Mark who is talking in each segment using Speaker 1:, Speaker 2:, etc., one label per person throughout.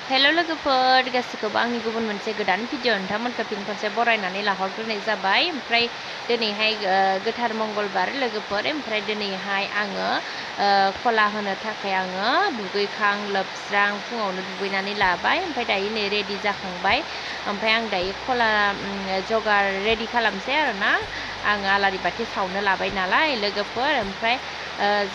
Speaker 1: हेल' लोगोफोर गासिखौबो आंनि गुबुन मोनसे गोदान भिडिअ नोंथांमोनखौ फिन खनसे बरायनानै लाहरग्रोनाय जाबाय। ओमफ्राय दिनैहाय गोथार मंगलबार लोगोफोर, ओमफ्राय दिनैहाय आङो खला होनो थाखाय आङो दुगैखां लोबस्रां फुङावनो दुगैनानै लाबाय। ओमफ्राय दायो नै रेडि जाखांबाय। ओमफ्राय आं दायो खला जगार रेडि खालामसै आरोना। आङो आलारि बाथि सावनो लाबाय नालाय लोगोफोर। ओमफ्राय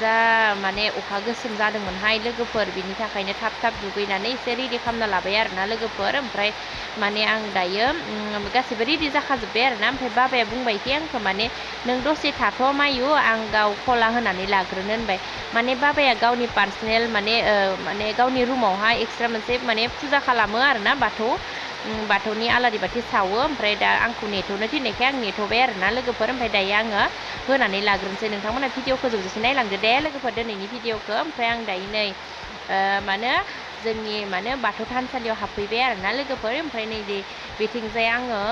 Speaker 1: जा माने अखा गोसोम जादोंमोनहाय लोगोफोर, बिनि थाखायनो थाब थाब दुगैनानै एसे रेडि खालामना लाबाय आरोना लोगोफोर। ओमफ्राय माने आं दायो गासैबो रेडि जाखाजोब्बाय आरोना। ओमफ्राय बाबाया बुंबायखि आंखौ माने नों दसे थाथ' मायु, आं गाव खला होनानै लाग्रोनो होनबाय। माने बाबाया गावनि पार्सनेल माने गावनि रुमावहाय एक्सट्रा मोनसे माने फुजा खालामो आरोना, बाथौनि आलारि बाथि सावो। ओमफ्राय दा आंखौ नेथ'नो थिननायखाय आं नेथ'बाय आरोना लोगोफोर। ओमफ्राय दायो आङो होनानै लाग्रोनोसै। नोंथांमोना भिडिअखौ जोबजासे नायलांदो दे लोगोफोर, दिनैनि भिडिअखौ। ओमफ्राय आं दायो नै जोंनि बाथौ थानसालियाव हाबफैबाय आरोना लोगोफोर। ओमफ्राय नै बेथिंजाय आङो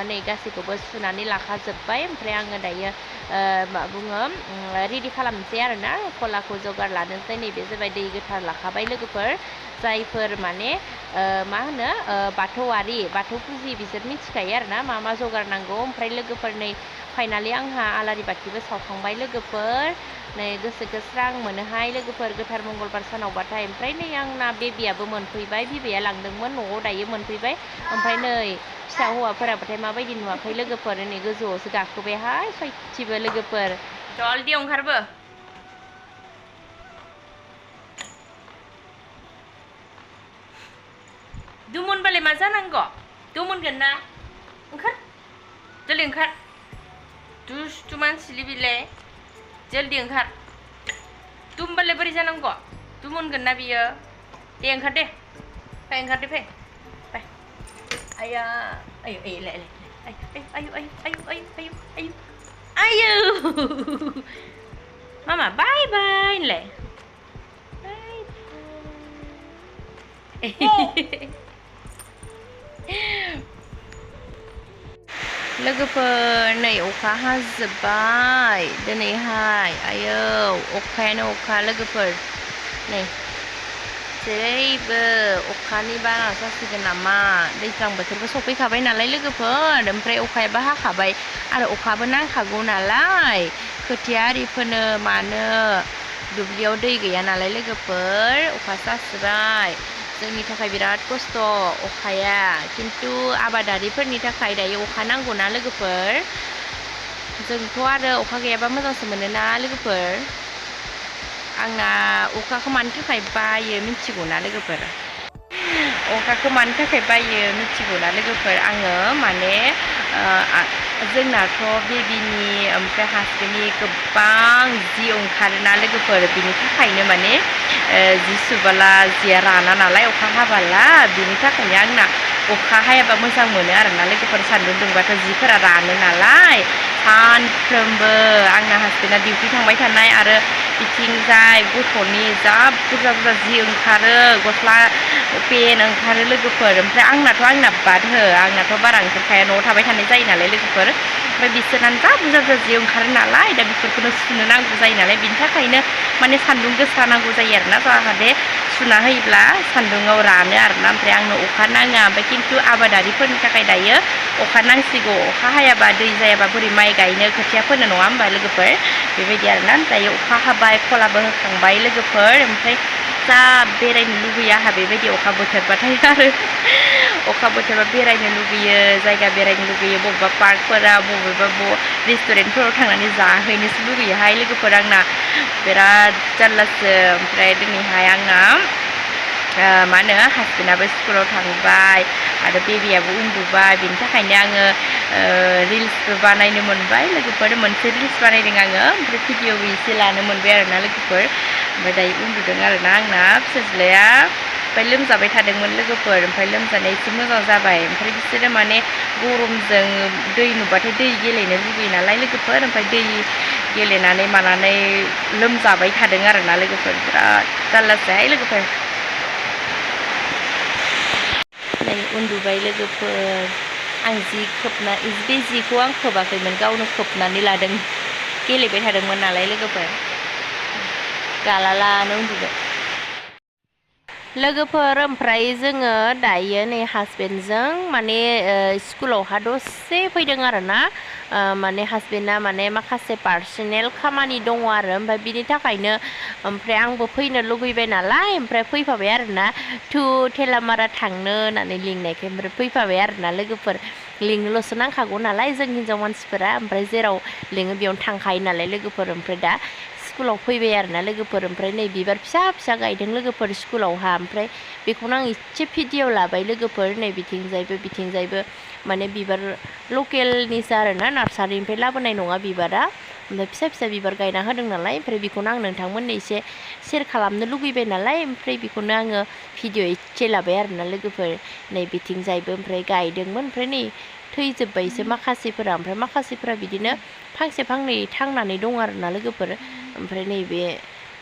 Speaker 1: नै गासैखौबो सुनानै लाखाजोब्बाय। ओमफ्राय आङो दायो मा बुङो रेडि खालामनोसै आरोना, खलाखौ जगार लानोसै। नैबे जाबाय दै गोथार लाखाबाय लोगोफोर। जायफोर माने मा होनो बाथौआरि, बाथौ फुजि, बिसोर मिथिखायो आरोना मा मा जगार नांगौ। ओमफ्राय लोगोफोर नै फाइनालि आंहा आलारि बाथिबो सावखांबाय लोगोफोर। नै गोसोखौ स्रां मोनोहाय लोगोफोर गोथार मंगलबार सानावबाथाय। ओमफ्राय नै आंना बेबियाबो मोनफैबाय, बिबैया लांदोंमोन न'आव, दायो मोनफैबाय। ओमफ्राय नै फिसा हौवाफोराबाथाय माबायदि नुवाखै लोगोफोर, नै गोजौआवसो गाखोबायहाय सयथिबो लोगोफोर। जलदि ओंखारबो। दुमोनबालाय मा जानांगौ? दुमोनगोन ना? ओंखार, जल्दि ओंखार। दुस्थु मानसिलै बिलाय, जल्दि ओंखार। दुमबालाय बोरै जानांगौ? दुमोनगोन ना बियो? दे ओंखार दे, फै ओंखार दे, फै आया आयु आयु आयु आयु आयु आयु आयु आयु आयु मामा बाय बाय होनलाय, लोगोफोर नै अखा हाजोब्बाय दिनैहाय। आयौ अखायानो अखा लोगोफोर, नै जेरैबो अखानि बाना जासिगोन नामा। दैज्लां बोथोरबो सफैखाबाय नालाय लोगोफोर। ओमफ्राय अखायाबो हाखाबाय आरो अखाबो नांखागौ नालाय, खोथिया आरि फोनो मानो दुब्लियाव दै गैया नालाय लोगोफोर, अखासो हासोबाय। जोंनि थाखाय बिराद खस्थ' अखाया, खिन्थु आबादारिफोरनि थाखाय दायो अखा नांगौना लोगोफोर। जोंथ' आरो अखा गैयाबा मोजांसो मोनोना लोगोफोर। आंना अखाखौ मानि थाखाय बायो मिथिगौना लोगोफोर? अखाखौ मानि थाखाय बायो मिथिगौना लोगोफोर? आङो माने जोंनाथ' बेबिनि ओमफ्राय हासबेन्डनि गोबां जि ओंखारोना लोगोफोर, बिनि थाखायनो माने जि सुबोला जिया राना नालाय अखा हाबाला, बिनि थाखायनो आंना अखा हायाबा मोजां मोनो आरोना लोगोफोर। सान्दुं दुंबाथ' जिफोरा रानो नालाय। सानफ्रोमबो आंना हासबेन्डआ डिउटि थांबाय थानाय आरो बिथिंजाय गथ'नि जा बुरजा बुरजा जि ओंखारो, गस्ला पेन ओंखारो लोगोफोर। ओमफ्राय आंना बाद हो, आंनाथ' बारा ओंखारखाया, न'आव थाबाय थानाय जायो नालाय लोगोफोर। ओमफ्राय बिसोरनानो जा बुरजा बुरजा जि ओंखारो नालाय, दा बेफोरखौनो सुनो नांगौ जायो नालाय, बिनि थाखायनो माने सान्दुं गोसा नांगौ जायो आरोना, जाहाथे सुना होयोब्ला सान्दुङाव रानो आरोना। ओमफ्राय आंनो अखा नाङा। ओमफ्राय खिन्थु आबादारिफोरनि थाखाय दायो अखा नांसिगौ। अखा हायाबा दै जायाबा बोरै माइ गायनो, खोथिया फोनो, नङा होमबा लोगोफोर? बेबायदि आरोना। दायो अखा हाबाय, खलाबो होखांबाय लोगोफोर। ओमफ्राय जा बेरायनो लुगैयो आंहा बेबायदि अखा बोथोरबाथाय आरो अखा बोथोरबा बेरायनो लुगैयो, जायगा बेरायनो लुगैयो, बबेबा पार्कफोराव, बबेबा रेस्टुरेन्टफोराव थांनानै जाहैनोसो लुगैयोहाय लोगोफोर। आंना बिराद जारलासो। ओमफ्राय दिनैहाय आंना मा होनो हासबेन्डआबो स्कुलाव थांबाय आरो बेबियाबो उन्दुबाय। बिनि थाखायनो आङो रिल्सबो बानायनो मोनबाय लोगोफोर। मोनसे रिल्स बानायदों आङो, ओमफ्राय भिडिअबो एसे लानो मोनबाय आरोना लोगोफोर। ओमफ्राय दायो उन्दुदों आरोना आंना फिसाज्लाया। ओमफ्राय लोमजाबाय थादोंमोन लोगोफोर, ओमफ्राय लोमजानाया एसे मोजां जाबाय। ओमफ्राय बिसोरो माने गरमजों दै नुबाथाय दै गेलेनो लुगैयो नालाय लोगोफोर। ओमफ्राय दै गेलेनानै मानानै लोमजाबाय थादों आरोना लोगोफोर। बिराद जारलासोहाय लोगोफोर। नै उन्दुबाय लोगोफोर। आं बे जिखौ आं खोबाखैमोन, गावनो खोबनानै लादों, गेलेबाय थादोंमोन नालाय लोगोफोर। गालालानो उन्दुबाय। लोगोफोर ओमफ्राय जोङो दायो नै हासबेन्डजों माने स्कुलावहा दसे फैदों आरोना माने हासबेन्डआ माने माखासे पार्सनेल खामानि दङ आरो ओमफ्राय बिनि थाखायनो ओमफ्राय आंबो फैनो लुगैबाय नालाय ओमफ्राय फैफाबाय आरोना थेलामारा थांनो होननानै लिंनायखाय ओमफ्राय फैफाबाय आरोना लोगोफोर लिंनोल'सो नांखागौ नालाय जों हिनजाव मानसिफोरा ओमफ्राय जेराव लिङो बेयावनो थांखायो नालाय लोगोफोर ओमफ्राय दा स्कुलाव फैबाय आरोना लोगोफोर ओमफ्राय नै बिबार फिसा फिसा गायदों लोगोफोर स्कुलावहा ओमफ्राय बेखौनो आं एसे भिडिअ लाबाय लोगोफोर नै बिथिंजायबो माने बिबार लकेलनिसो आरोना नार्सारिनिफ्राय लाबोनाय नङा बिबारा ओमफ्राय फिसा फिसा बिबार गायना होदों नालाय ओमफ्राय बेखौनो आं नोंथांमोननो एसे शेयार खालामनो लुगैबाय नालाय ओमफ्राय बेखौनो आङो भिडिअ एसे लाबाय आरोना लोगोफोर नै बिथिंजायबो ओमफ्राय गायदोंमोन ओमफ्राय नै थैजोब्बायसो माखासेफोरा ओमफ्राय माखासेफोरा बिदिनो फांसे फांनै थांनानै दं आरोना लोगोफोर ओमफ्राय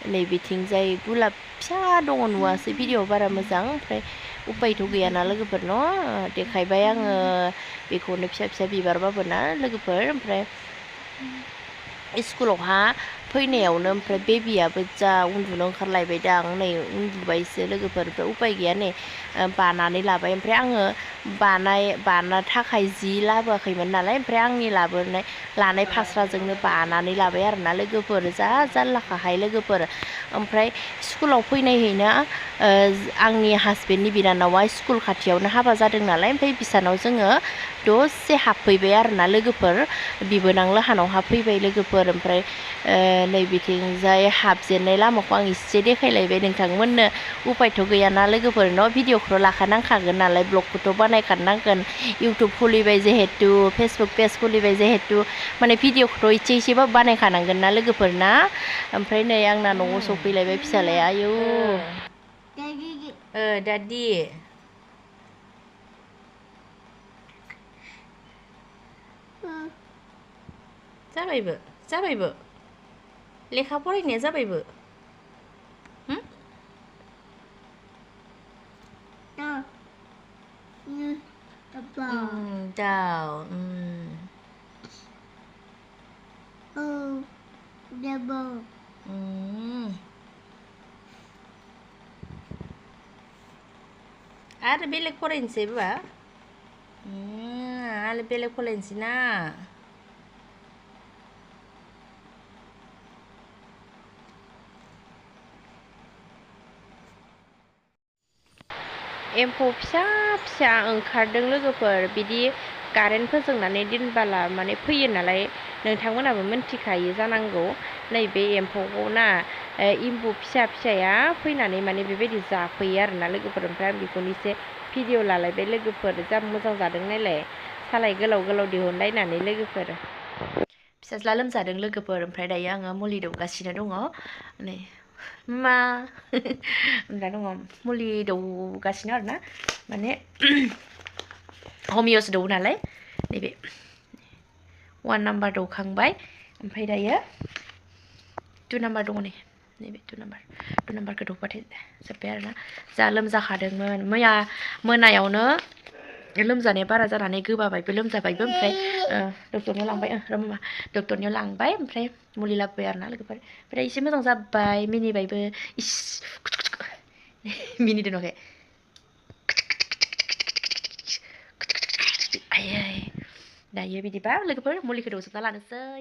Speaker 1: नै बिथिंजाय गुलाब फिसा दङ नुवासै भिडिअ बारा मोजां ओमफ्राय उपायथ' गैयाना लोगोफोर न' देखायबाय आङो बेखौनो फिसा फिसा बिबारबाबो ना लोगोफोर ओमफ्राय स्कुलावहा फैनायावनो ओमफ्राय बेबियाबो जा उन्दुनो ओंखारलायबाय दां नै उन्दुबायसो लोगोफोर ओमफ्राय उपाय गैया नै बानानै लाबाय ओमफ्राय आङो बानो थाखाय जि लाबोआखैमोन नालाय ओमफ्राय आंनि लानाय फास्राजोंनो बानानै लाबाय आरोना लोगोफोर जा जारलाखाहाय लोगोफोर ओमफ्राय स्कुलाव फैनायहैनो आंनि हासबेन्डनि बिनानावा स्कुल खाथियावनो हाबा जादों नालाय ओमफ्राय बिसानाव जोङो दसे हाबफैबाय आरोना लोगोफोर बिबोनां लाहानाव हाबफैबाय लोगोफोर ओमफ्राय नै बिथिंजाय हाबजेननाय लामाखौ आं एसे देखायलायबाय नोंथांमोननो उपायथ' गैयाना लोगोफोर न' भिडिअखौथ' लाखानांखागोन नालाय ब्लगखौथ' बानायखानांगोन इउटुब खुलिबाय जिहेतु फेसबुक पेज खुलिबाय जिहेतु माने भिडिअखौथ' एसेबाबो बानायखानांगोन ना लोगोफोर ना ओमफ्राय नै आंना न'आव सफैलायबाय फिसालाया आयौ दादि जाबायबो लेखा फरायनाया जाबायबो दाउ आरो बेलेग फरायनोसै बा आरो बेलेग फरायनोसै ना एम्फौ फिसा फिसा ओंखारदों लोगोफोर बिदि कारेन्ट फोजोंनानै दोनबाला माने फैयो नालाय नोंथांमोनाबो मिन्थिखायो जानांगौ नैबे एम्फौखौ ना एम्फौ फिसा फिसाया फैनानै माने बेबायदि जाफैयो आरोना लोगोफोर ओमफ्राय आं बेखौनो एसे भिडिअ लालायबाय लोगोफोर जा मोजां जादों नायलाय सालाय गोलाव गोलाव दिहुनलायनानै लोगोफोर फिसाज्ला लोमजादों लोगोफोर ओमफ्राय दायो आङो मुलि दौगासिनो दङ नै मा दा दङ मुलि दौगासिनो आरोना माने हमियसो दौ नालाय नैबे 1 नाम्बार दौखांबाय ओमफ्राय दायो 2 नाम्बार दङ नैबे 2 नाम्बारखौ दौबाथाय जोब्बाय आरोना जा लोमजाखादोंमोन मैया मोनायावनो लोमजानाया बारा जानानै गोबाबायबो लोमजाबायबो ओमफ्राय डक्टरनियाव लांबाय डक्टरनियाव लांबाय ओमफ्राय मुलि लाबोबाय आरोना लोगोफोर ओमफ्राय एसे मोजां जाबाय मिनिबायबो इस मिनिदों न'खे आयै दायो बिदिबा लोगोफोर मुलिखौ दौजोबना लानोसै